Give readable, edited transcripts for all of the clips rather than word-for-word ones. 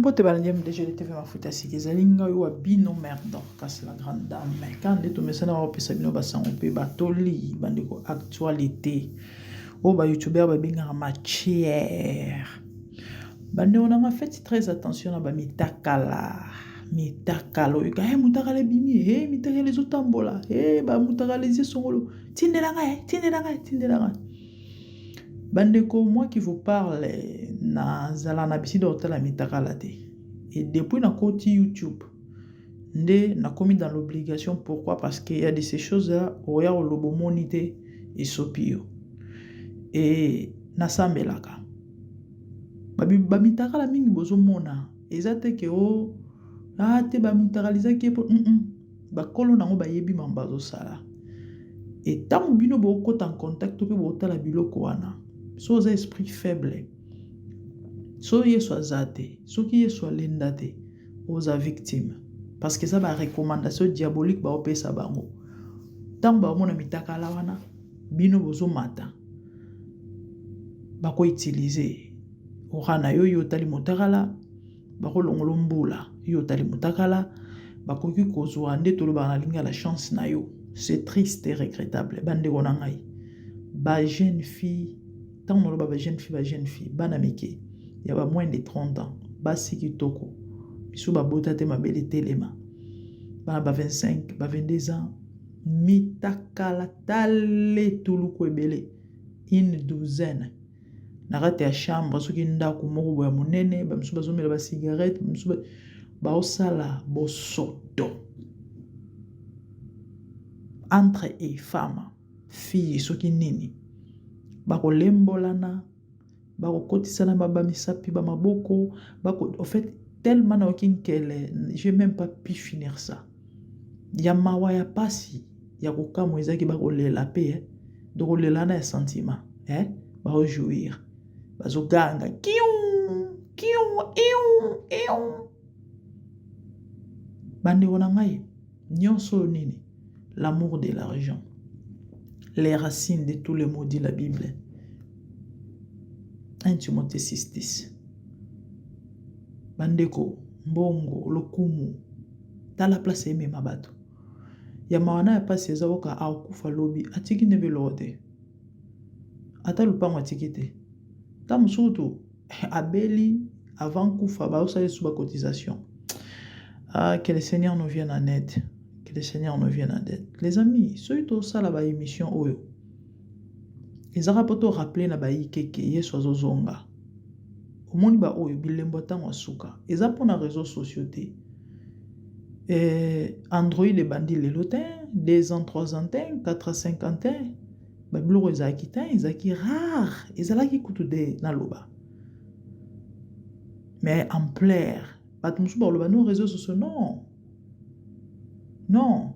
Mbote balandi ya MDG TV mafuta sika ezali ngai wa bino mère Dorcas la grande dame kaka nde tomesana bakopesa bino basango mpe batoli bandeko actualité oyo ba youtubeur babengaka matière bandeko na nga faites très attention na bamitakala mitakala oyoka hey, mutakala ebimi hey, mitakala ezotambola hey, bamutakala ezi esongolo tindela ngai tindela ngai tindela ngai. Bandeko moi qui vous parle nazala na habitude ya kotala mitakala te et depuis nakoti YouTube nde nakomi dans l'obligation pourquoi parce que ya de ces choses là oya koloba omoni te esopi yo et nasambelaka bamitakala mingi bozomona eza te ke o oh, ah te bamitakalizaki ye mpo mm -mm. Bakolo na yango bayebi mambo bazosala. Et ntango bino bokota en contact to mpe botala biloko wana, soki oza esprit faible, soki Yesu aza te, soki Yesu alenda te, oza victime. Parce que eza ba recommandation diabolique baopesa bango. Ntango baomona mitakala wana, bino bozomata, bako utiliser ora na yo, yo otali motakala, Bakolongolo mbula yo otali mutakala, bakoki kozwa nde tolobaka na lingala chance na yo. C'est triste et regrettable bandeko na ngai ba jeune fille, ntango naloba ba jeune fille, ba jeune fille bana mike ya ba moins de 30 ans, basi kitoko biso babota te mabele telema, bana ba 25 ba 22 ans mitakala tale tuluku ebele une douzaine na kati ya chambre soki ndako moko boye ya monene, ba misusu bazomela ba cigarette, ba misusu baosala bosoto entre e femme fille soki nini, bakolembolana, bakokotisana ba misapi ba maboko, bako en fait tellement nayoki nkele, j'ai même pas pu finir ça. Ya mawa ya pasi ya kokamwa ezalaki bakolela pe eh. Donc kolela wana ya sentiment eh, bao jouir bazoganga kiu kiu iu iu. Bandeko na ngai nyonso oyo nini? L'amour de l'argent, les racines de tous les maux dit la Bible. 1 Timothée 6:10. Bandeko, mbongo, lokumu, tala place emema bato. Ya mawa na ya pasi eza oka akokufa lobi atiki nde beloko te, ata lupango atiki te, ta mosusu kutu abeli avant kufa baosala lisusu ba cotisation. Ah, que le Seigneur nous vienne en aide, que le Seigneur nous vienne en aide. Les amis, soki tosala ba émission oyo ezaka mpo to rappeler na bayike ke Yesu azozonga. Omoni ba oyo bilembo ya ntango ya suka eza mpona réseaux sociaux te. Eh, Android ebandi lelo te, 2 ans, 3 ans te, 4 ans, 5 ans te. Babiloko ezalaki te, ezalaki rare, ezalaki kutu de naloba. Mais ampleur, bato mosusu bakoloba non réseaux sociaux, non. Non.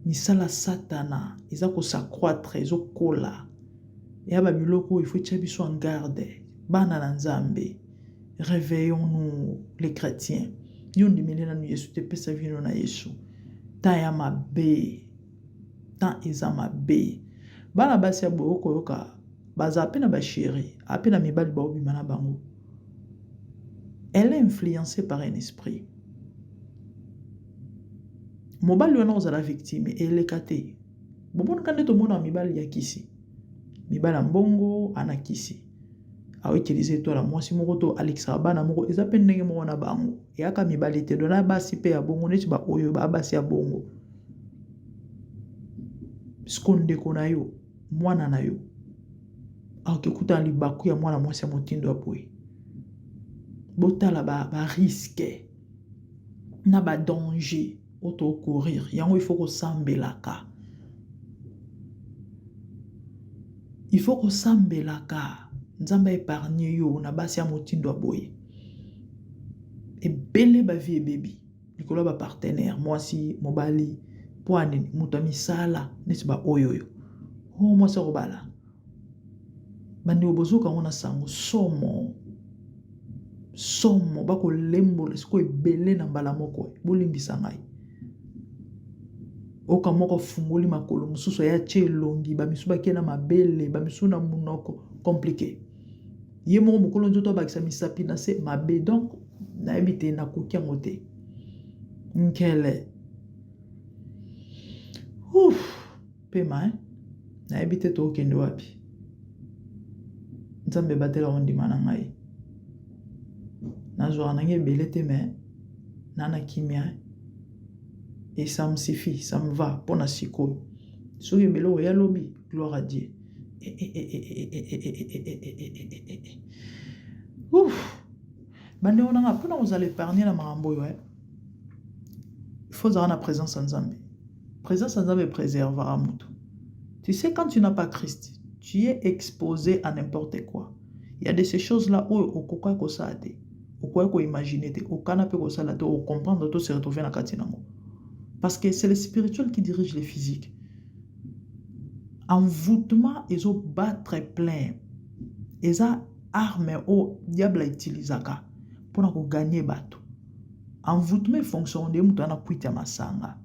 Misala satana eza ko s'accroître, ezokola. Ya ba biloko oyo il faut tia biso en garde. Bana na Nzambe, réveillons-nous les chrétiens. Yo ndimeli nanu Yesu te, pesa vino na Yesu. Temps ya mabe, temps eza mabe. Bana basi ya boye okoyoka bazala pe na ba chéri, ape na mibali baobima na bango. Elle est influencée par un esprit. Mobali wana ozala victime eleka te. Bomonaka nde tomona mibali ya kisi, mibali ya mbongo ana kisi, aoutilize etoile ya mwasi moko to alekisaka bana moko, eza pe ndenge moko na bango, eyaka mibali te dona basi pe ya bongo neti ba oyo ba basi ya bongo. Siko ndeko na yo, mwana na yo akoki kutana libaku ya mwana mwasi ya motindo ya boye. Botala ba, ba risque na ba danger oyo tocourir yango, il faut kosambelaka, il faut kosambelaka Nzambe aépargne yo na basi ya motindo ya boye. Ebele ba vie ebebi likolo ya ba partenaire, mwasi mobali, mpo nini moto ya misala neti ba oyo oyo o mwasi akobala. Bandeko bozoka yango na sango somo somo, bakolembola sikoyo ebele na mbala moko. Bolimbisa ngai, oka moko afungoli makolo, mosusu aya tie elongi, bamisusu bakie na mabele, bamisusu na monoko, compliqué. Ye moko mokolo nzoto abakisa misapi na se mabe. Donc Nayebi te, nakoki yango te. Nkele. Ouf, pema hein. Nayebi te tokende wapi. Nzambe batela kondima na ngai. Nazwaka na ngai ebele te mais na na kimia et ça me suffit, ça me va mpo na sikoyo. Soki ebele oya lobi, gloire à Dieu. Ouf. Bandeko na nga mpona kozala épargne na makambo oyo eh. Il faut ozala na présence ya Nzambe. Présence ya Nzambe préservera moto. Tu sais quand tu n'as pas Christ, tu es exposé à n'importe quoi. Il y a de ces choses là oyo okoka kosala te. Okoki koimaginer te, okana mpe kosala te, ocomprendre to se retrouver na kati nango. Parce que c'est le spirituel qui dirige le physique. Envoûtement ezo battre plein. Eza arme oyo diable autilisaka mpona koganye bato. Envoûtement efonctionne nde moto ana kwiti ya masanga.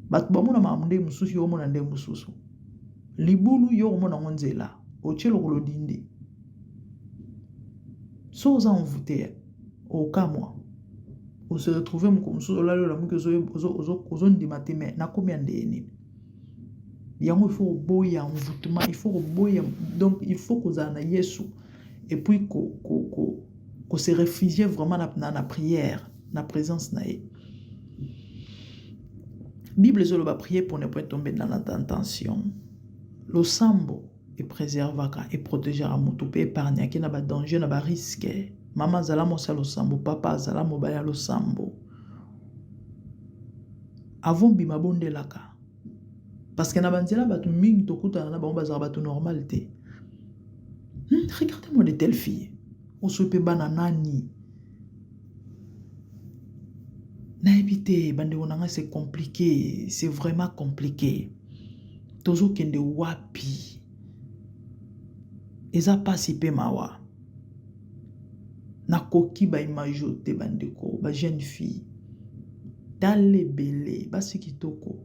Bato bamona makambo nde mosusu, yo omona nde mosusu. Libulu yo omona yango nzela, otie lokolo dinde. So oza envoûté, okamwa. Ose retrouver moko mosusu olali olamuki ozondima te mais nakomi ya ndeye nini. Yango il faut koboya envoûtement, il faut koboya, donc il faut kozala na Yesu et puis ko, ko, ko, ko se réfugier vraiment na, na, na prière, na présence na ye. Bible ezoloba prier pour ne point tomber dans la tentation. Losambo epréservaka, eprotégeaka moto mpe épargnaki na badanger na barisque. Mama azala mwasi ya losambo, papa azala mobali ya losambo. Avant bima bondelaka. Parce que na banzela bato mingi tokutana na bango bazala bato normal te. Regardez-moi de telles filles. Oso pe bana nani. Nayebi te bandeko na ngai c'est compliqué, c'est vraiment compliqué. Tozokende wapi? Eza pasi pe mawa. Nakoki ba image oyo te bandeko, ba jeune fille. Tala ebele, basi kitoko.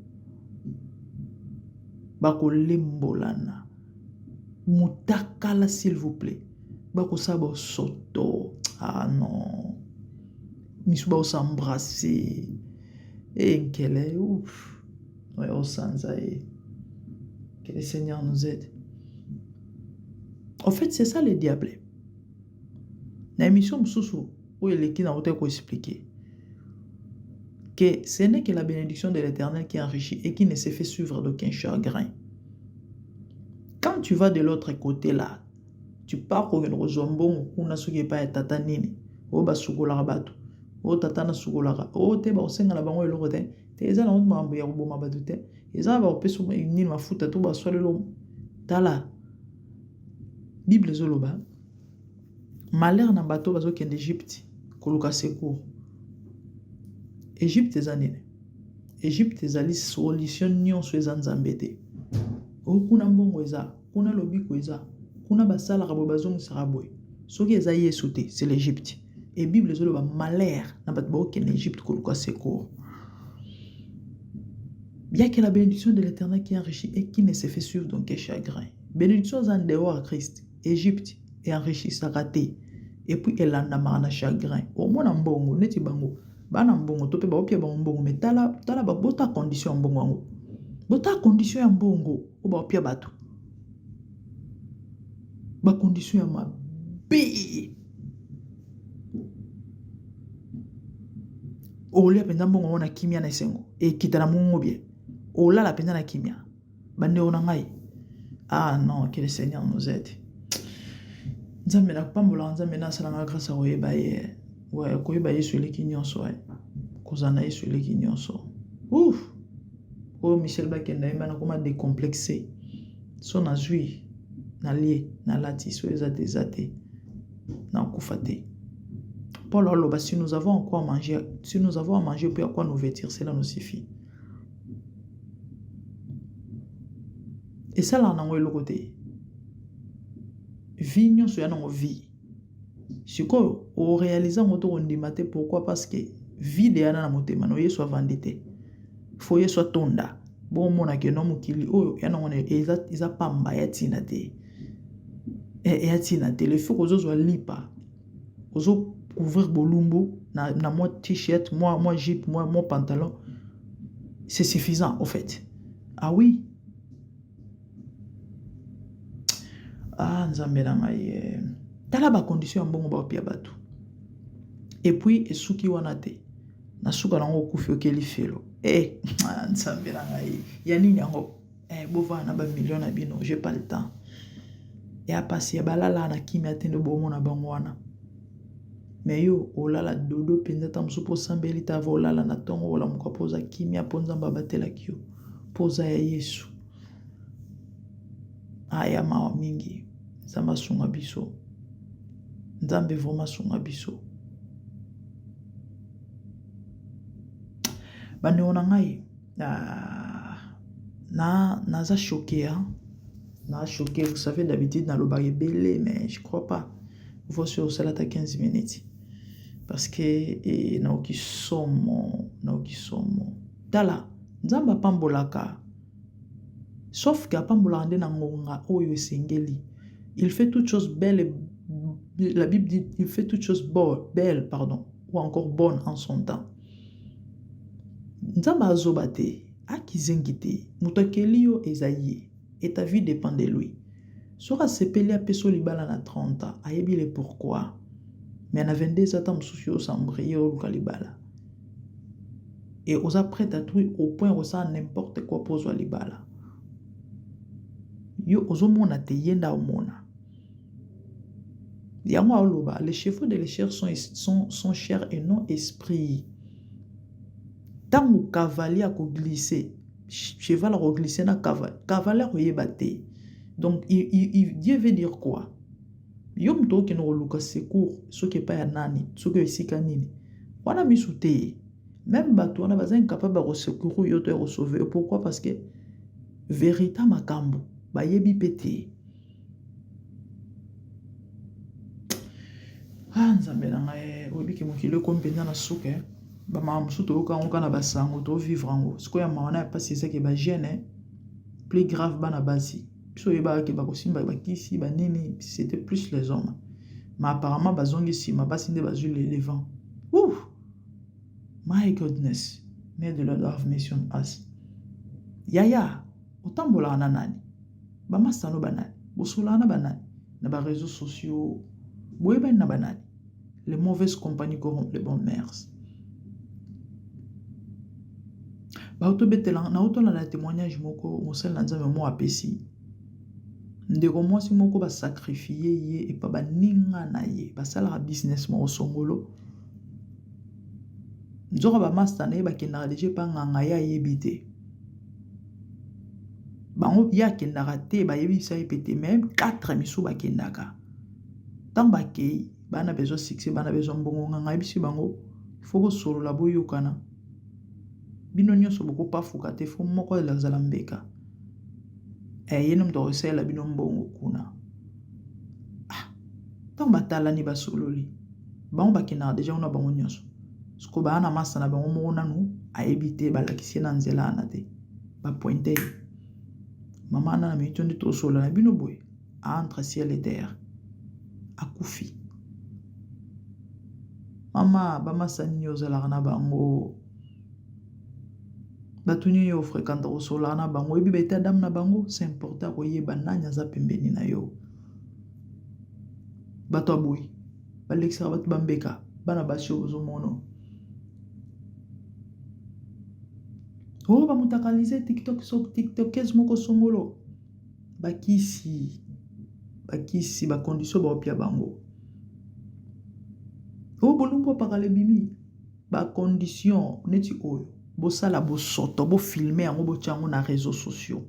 Bakolembolana. Mutakala s'il vous plaît. Bakosala bosoto. Ah non. Misu bakosambrasser. Eh nkele, ouf. Ouais, osanza ye. Que le Seigneur nous aide. En fait, c'est ça le diable. Na émission mosusu oyo eleki na ko expliquer que ce n'est que la bénédiction de l'Éternel qui enrichit et qui ne se fait suivre d'aucun chagrin. Quand tu vas de l'autre côté là, tu pars kokende kozwa mbongo kuna soki epai ya tata nini oyo basukolaka bato oyo tata nasukolaka oyo te bakosengela bango eloko te te eza nango makambo ya koboma bato te eza bakopesa nini mafuta to baswalelo. Tala Bible ezoloba malheur na bato bazokende Egypte koluka secours. Egypte eza nini? Egypte ezali solution nyonso eza Nzambe te. Oyo kuna mbongo eza, kuna lobiko eza, kuna basalaka boye bazongisaka boye. Soki eza Yesu te, c'est l'Egypte. Et Bible ezoloba malheur na bato bakokende Egypte koluka secours. Bien que la bénédiction de l'Éternel qui enrichit et qui ne se fait suivre d'aucun chagrin. Bénédiction eza en dehors ya Christ. Egypte enrichissaka te. Et puis elandamaka na chagrin. Omona mbongo neti bango bana mbongo to mpe baopia bango mbongo mais tala tala bota condition ya mbongo yango. Bota condition ya mbongo oyo baopia bato. Ba condition ya mabe. Olia mpenza mbongo yango na kimia na esengo ekita na mongongo bien. Olala mpenza na kimia. Bandeko na ngai. Ah non, que le Seigneur nous aide. Nzambe nakopambolaka Nzambe na asalanga grâce ya koyeba ye. Ouais, koyeba Yesu eleki nyonso. Ouais. Kozala na Yesu eleki nyonso. Ouf. Oyo Michel Bakenda yemba nakoma décomplexé. So nazwi, nalie, nalati, so eza te eza te. Nakufa te. Paul aloba si nous avons encore manger, si nous avons à manger puis à quoi nous vêtir, cela nous suffit. Esalaka nango eloko te. Vie nyonso ya nango vie. Sikoyo oréalise yango to kondima te. Pourquoi? Parce que vide yana na motema no Yesu avandi te. Fo Yesu atonda. Bomona ke no mokili oyo ya nango eza, eza pamba ya ntina te. Ya ntina te. Le fait kozozwa lipa, ozo couvrir bolumbu na, na mwa t-shirt, mwa, mwa jupe, mwa, mwa pantalon, c'est suffisant au fait. Ah oui. Ah nzambe na ngai. Eh. Tala ba condition ya mbongo baopia bato. Et puis esuki wana te. Na suka nango okufi oke lifelo. Eh, ah, nzambe na ngai. Ya nini yango? Eh, bovanda na ba million na bino, j'ai pas le temps. Ya pasi ya balala na kimia te nde bomona bango wana. Mais yo olala dodo mpenza ata mosusu mpo osambeli te ava olala na ntongo olamuka mpo oza kimia mpo Nzambe abatelaki yo mpo oza ya Yesu. Aya mawa mingi. Nzambe asunga biso. Nzambe vraiment asunga biso. Bandeko na ngai na naza choqué hein? Na choqué, vous savez d'habitude nalobaka ebele mais je crois pas. Voici osala ata 15 minutes. Parce que eh, naoki somo, naoki somo. Tala, Nzambe apambolaka. Sauf que apambolaka nde na ngonga oyo esengeli. Il fait toutes choses belles, la Bible dit il fait toutes choses belles, pardon, ou encore bonnes en son temps. Nzambe azoba te, akizengi te, moto akeli yo eza ye, et ta vie dépend de lui. Soki asepeli apesi yo libala na 30 ans, ayebi le pourquoi. Mais na 22 ans, ata mosusu yo os'embrouiller oluka libala. Et oza prête à tout au point osala n'importe quoi po ozwa libala. Yo ozomona te, ye nde aomona. Yango aoloba, les chevaux de les sont, sont, sont chers et non esprit. Ntango cavalier akoglisse, cheval akoglisse na cavalier, cavalier akoyeba te. Donc il, Dieu veut dire quoi? Yo moto okende koluka secours soki epai ya nani, soki esika nini. Wana misu te. Même bato wana baza incapable ya kosecourir yo to ya kosauve yo. Pourquoi? Parce que vérité makambo bayebi pe te. Ah nzambe na ngai, oyebi ke mokili ekomi mpenza na suka. Bamama mosusu toyoka yango kaka na basango, tovivre yango. Sikoyo ya mawa na ya mpasi eza ke bajeune, plus grave bana basi. Biso oyebaka ke bakosimba bakisi banini, c'était plus les hommes. Mais apparemment bazongi nsima, basi nde bazwi le vent. Ouh! My goodness, may the Lord have mercy on us. Yaya, otambolaka na nani? Bamasano banani? Bosolaka na banani? Na ba réseaux sociaux, boyebani na banani? Les mauvaises compagnies corrompent les bonnes mœurs. Baotobetela naotolanda témoignage moko mosali na Nzambe mo apesi. Ndeko mwasi moko basacrifie ye epa baninga na ye, basalaka business moko songolo. Nzoka bamasta na ye bakendaka deja epa nganga, ye ayebi te. Bango ye akendaka te, bayebisa ye pe te, mais 4 misu bakendaka. Ntango bakei, bana besoin succès, bana besoin mbongo, nganga ayebisi bango, faut bosolola boyokana. Bino nyonso bokopafuka te, faut moko azala mbeka. Eh, ye nde moto akosalela bino mbongo kuna. Ah, ntango batalani basololi, bango bakendaka deja kuna bango nyonso. Sikoyo baya na masa na bango moko nanu ayebi te, balakisi ye na nzela wana te, bapointe ye. Mama wana na miniti nde tosolola na bino boye, entre ciel et terre, akufi. Mama, bamasa nini ozalaka na bango? Bato nini ofréquente kosololaka na bango? Oyebi ba état d'âme na bango? C'est important koyeba nani aza pembeni na yo. Bato ya boye balekisaka bato bambeka, bana basi oyo bozomona. Oh, bamutakalize TikTok, so tiktokese moko songolo. Bakisi, bakisi, bacondition baopia bango. Oh, bolumbu apakala ebimi. Bacondition neti oyo bosala bosoto, bofilme yango, botia yango na réseaux sociaux.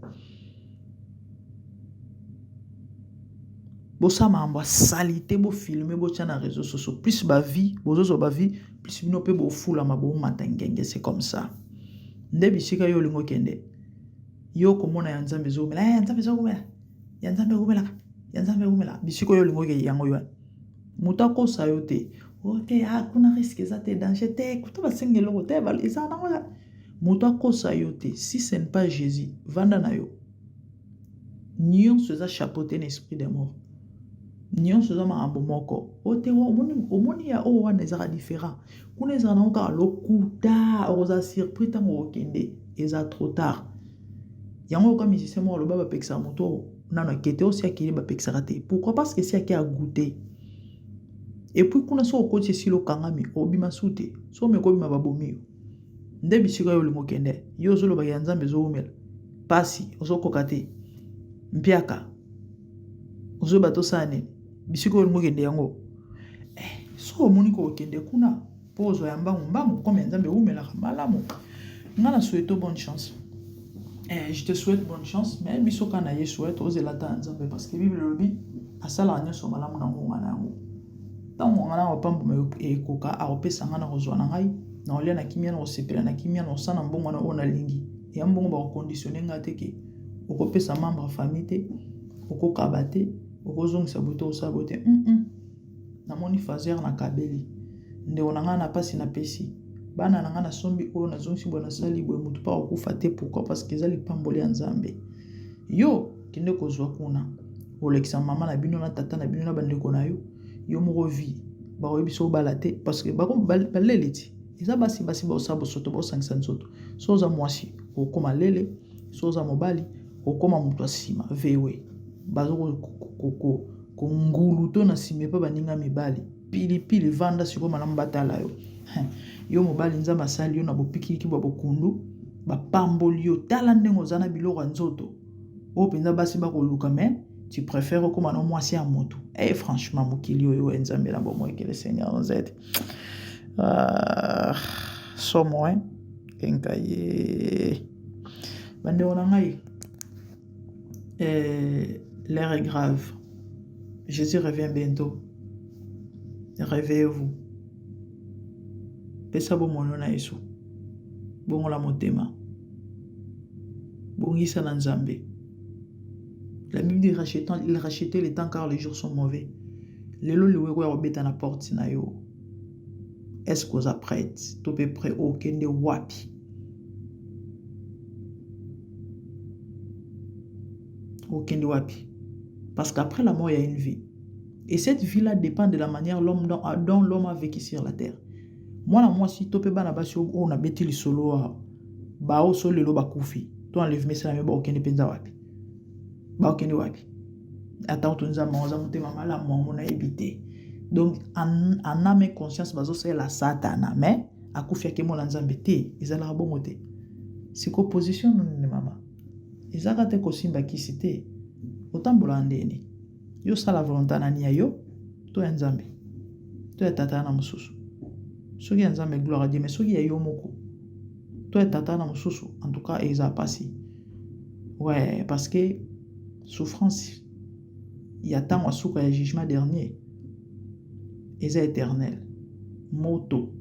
Bosala makambo ya saleté, bofilme, botia na réseaux sociaux. Plus bavie, bozozwa bavie, plus bino mpe bofulama, bomata ngenge, c'est comme ça. Nde bisika yo olingi okende, yo komona ya Nzambe ezokomela, ya Nzambe ezokomela, ya Nzambe ekomelaka, ya Nzambe ekomelaka. Bisika oyo olingi okende yango yo wana. Moto akosa yo te. Oh te, ah, kuna risque eza te, danger te, kuta basenga eloko te, eza nango. Moto akosa yo te. Si ce n'est pas Jésus, vanda na yo. Nyonso eza chapeauté na esprit de mort. Nyonso eza makambo moko. Ote omoni, omoni ya oyo wana ezaka différent. Kuna ezaka nango kaka lokuta, okozala surpris ntango okokende, eza trop tard. Yango yoka musicien moko aloba bapekisaka moto oyo nano akete osi akende bapekisaka te. Pourquoi? Parce que esi ake agoute. Et puis kuna soki okoti esili okangami, obima su te. Soki omeki obima babomi yo. Nde bisika yo olingi okende, yo ozoloba ya Nzambe ezowumela. Pasi ozokoka te. Mpiaka. Ozoyeba tosala nini? Bisika oyo olingi okende yango. Eh, soki omoni kokende kuna mpo ozwa ya mbangu mbangu comme ya Nzambe ewumelaka malamu. Nga na souhaite bonne chance. Eh, je te souhaite bonne chance, mais biso kaka na Yesu eh, tozela ata ya Nzambe parce que Bible elobi asalaka nyonso malamu na ngonga na yango. Ntango ngonga na kopambama ekoka, akopesa ngai na kozwa na ngai, na kolia na kimia, na kosepela na kimia, na kosala mbongo na oyo nalingi. Ya mbongo bakoconditionne ngai te ke okopesa membre ya famille te, okokaba te, okozongisa boye te, okosala boye te. Namoni fazer na kabeli. Ndeko na ngai na pasi na pesi. Bana na ngai nasombi oyo nazongisi boye nasali boye motu mpe akokufa te pourquoi parce que eza lipamboli ya Nzambe. Yo kende kozwa kuna olekisa mama na bino na tata na bino na bandeko na yo yo moko vie bakoyebisa obala te parce que balele ti eza basi basi baosala bosoto baosangisa nzoto so oza mwasi okokoma lele so oza mobali okokoma moto ya nsima vewe bazo kongulu to na nsima epa baninga mibali pilipili vanda sikoyo malamu batala yo yo mobali nzambe asali yo na bopikiliki bwa bokundu bapamboli yo tala ndenge oza na biloko ya nzoto oyo mpenza basi bakoluka mais tu préfères okoma na mwasi ya moto eh franchement mokili oyo ya nzambe na bomoi que le seigneur nous aide ah, somo hein enkaye bandeko na ngai eh, l'heure est grave Jésus revient bientôt réveillez-vous pesa bomoi na Yesu bongola motema bongisa na Nzambe. La Bible dit rachetant, il rachetait les temps car les jours sont mauvais. Lelo liwa ekoya kobeta na porte na yo. Est-ce que oza prête? To pe prêt okende wapi? Okende wapi? Parce qu'après la mort, il y a une vie. Et cette vie-là dépend de la manière l'homme dont, dont l'homme a vécu sur la terre. Mwana mwasi to pe bana basi oyo nabeti lisolo awa baoyo so lelo bakufi to enlèvement esalami bakokende mpenza wapi? Bakokende wapi? Ata kutu Nzambe aza motema malamu yango nayebi te. Donc en, en âme et conscience bazosalela Satana mais akufi akemona Nzambe te, ezalaka bongo te. Siko position nini mama? Ezaka te kosimba kisi te. Otambolaka ndeni? Yo sala volonté nani ya yo to ya Nzambe to ya tata na mosusu. Soki ya Nzambe gloire à Dieu, mais soki ya yo moko to ya tata na mosusu en tout cas eza pasi. Ouais, parce que souffrance ya ntango ya suka ya jugement dernier eza éternel. Moto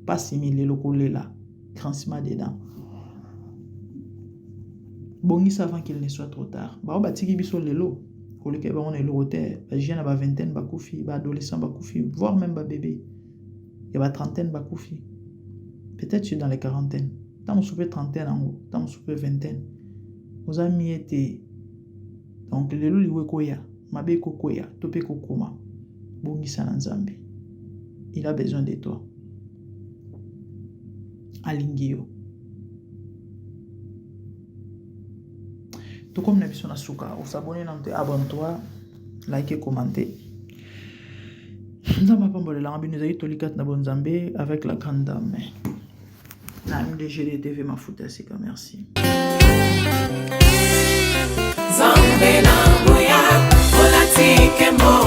pasi milelo kolela grincement des dents. Bongisa avant qu'il ne soit trop tard. Bao batiki biso lelo koleka bango na eloko te. Ba jeunes ba vingtaine bakufi, ba adolescents bakufi, voire même ba bébé. Ya ba trentaine bakufi. Peut-être tu es dans les quarantaines. Tant mosusu pe trentaine yango, tant mosusu pe vingtaine. Oza mie te. Donc lelo liwa ekoya, mabe ekokwea, to pe kokoma. Bongisa na Nzambe. Il a besoin de toi. Alingi yo. Tokomi na biso na suka. Osabone nanu te, abonne-toi, like, commente. Nzambe apambolelanga bino ezali toli kati na bonzambe avec la grande dame na MDG TV mafuta ya sika. Merci. Nzambe na nguya olati nkembo.